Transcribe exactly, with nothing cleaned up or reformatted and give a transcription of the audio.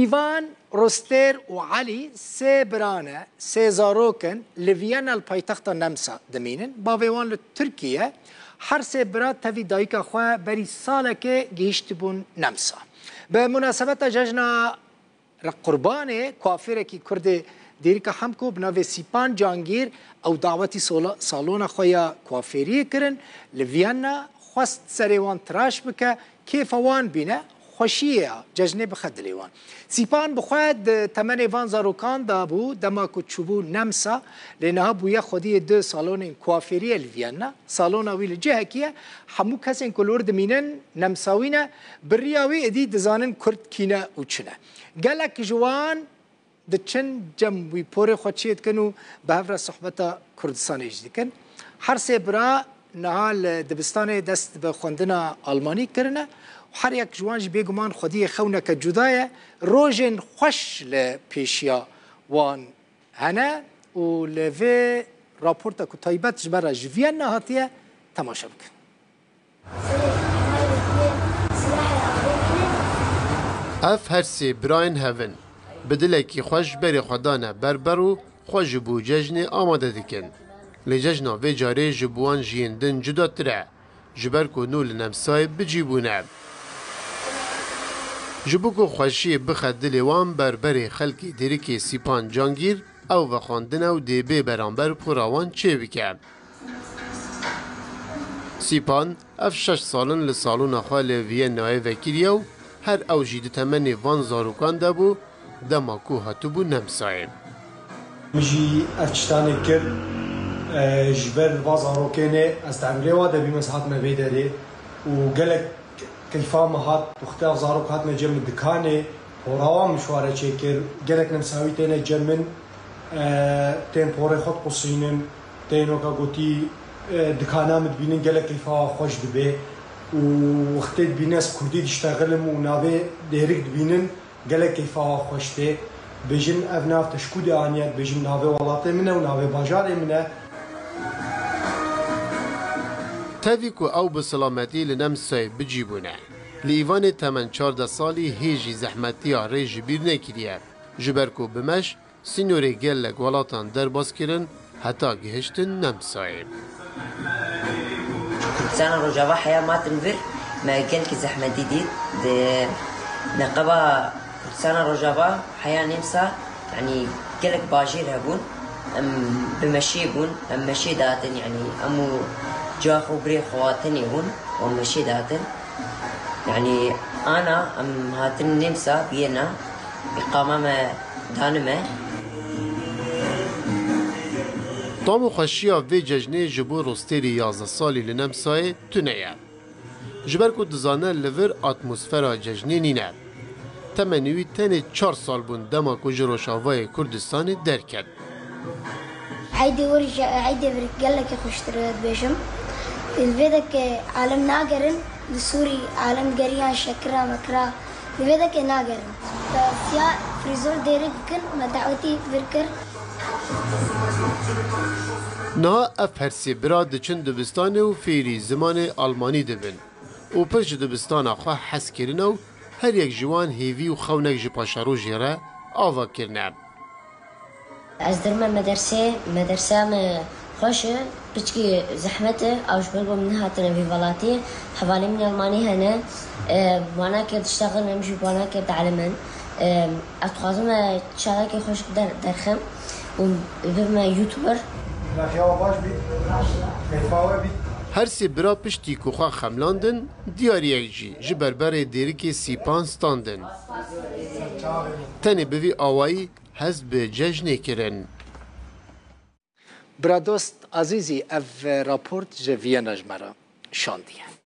Îvan, Rostêr û Elî sê bira ne, sê zarok in, li Viyana li paytexta Nemsa dimînin. Bavê wan li Tirkiye ye. Her sê bira tevî dayika xwe berî salekê gihîştibûn Nemsa. Bi munasebeta cejna Qurbanê, kuafêrekî Kurdê dêrika Hemko bi navê Sîpan Cangîr ew dawetî sola-, salona xwe ya kuafêriyê kirin. Li Viyana xwest serê wan tiraş bike, kêfa wan bîne, xweşiyê ya cejnê bixe dilê wan. Sîpan bi xwe di temenê van zarokan de bû, dema ku çûbû Nemsa, lê niha bûye xwediyê du salonên kuafêriyê li Viyana. Salona wî li cihekî ye, hemû kesên ku li wir dimînin Nemsawî ne, bi riya wî êdî dizanin Kurd kî ne û çi ne. Gelek ji wan diçin cem wî, porê xwe çêdikin û bi hev re sohbeta Kurdistanê jî dikin. Her sê bira niha li dibistanê dest bi xwendina almanî kirine û her yek ji wan jî bêguman xwediyê xewneke cuda ye. Rojên xweş li pêşiya wan hene û li vê raporta ku taybet ji me re ji Viyana hatiye, temaşe bikin. Ev her sê birayên hev in. Bi dilekî xweş berê xwe dane berber û xwe ji bo cejnê amade dikin. Lê cejna vê carê ji bo wan ji yên din cudatir e, ji ber ku nû li Nemsayê bi cî bûne. Ji bo ku xweşiyê bixe dilê wan, berberê xelkê dêrikê Sîpan Cangîr ew vexwendine û dê bê beramber pora wan çêbike. Sîpan ev şeş sal in li salona xwe li Viyennayê vekiriye û her ew jî di temenê van zarokan de bû, dema ku hatibû Nemsayê. Min jî ev tiştanê kir, e, ji ber va zarokênê ez temrê wa de bîm, ez hatime vê derê û gelek keyfa min hat, wextê ev zarok hatine cem min dikanê, pora wan min ji wa re çêkir, gelek Nemsawî têne cem min, e, tên porê xwe diqusînin, tên weka gotî, e, dikana min dibînin, gelek keyfa wan xweş dibe û wextê dibîne ez kurdî diştexilim û navê dêrik dibînin, gelek keyfa wan xweş tê. Bêjin ev nav te ji ku de aniye, dibêjin navê welatê min e û navê bajarê min e. Tevî ku ew bi silametî li Nemsayê bi cî bûne, li Îvanê temen çardeh salî hê jî zehmetiya rê ji bîr nekiriye, ji ber ku bi meş sînorê gelek welatan derbas kirin heta gihiştin Nemsayê. Kurdistana Rojava heya matin vir me gelkî zehmetî dît. Di neqeba Kurdistana Rojava heya Nemsa, yanî gelek bajêr hebûn. Em bi meşê bûn, em meşê datin, yanî em û cua xwe birê xwe tenê bûn, û meşê datin. Yanî ana em hatin Nemsa biyena, îqama me danime. Tam û xweşiya vê cejnê ji bo rostêrî yazdeh salî li Nemsayê tune ye. Ji ber ku dizane li vir atmosfera cejnê nîne. Temenê wî tenê çar sal bûn dema ku ji Rojavayê Kurdistanê derket. Eydê wir ji eydê vir gelekî xweştir e dibêjim. Li vê dekê alem nagerin, li Sûrî alem geriyan şekira mekira, li vê dekê nagerin. Siya frîzor dêrik dikin, me dawetî vir kir. Niha ev her sê bira diçin dibistanê û fêrî zimanê almanî dibin û pir ji dibistana xwe hez kirine û her yek ji wan hêvî û xewnek ji paşerojê re ava kirine. Ez dirime medersê, mederseya me xweş e, piçkî zehmet e, ew ji ber ku min nehatine vî welatî, hevalên min Almanî hene, e, wana kir diştexin, em jî wana kir dielimin. E, ez dixwazim, e, çarekê xweş der-, derxim û bibime YouTuber. Naxiya we baş bî, keyfa we bî. Her sê bira piştî ku xwe xemlandin, diyariyek jî ji berberê dêrikê Sîpan standin. Tenê bi vî awayî hez bi cejnê kirin. Biradost Azîzî ev raport ji Viyana ji me re şandiye.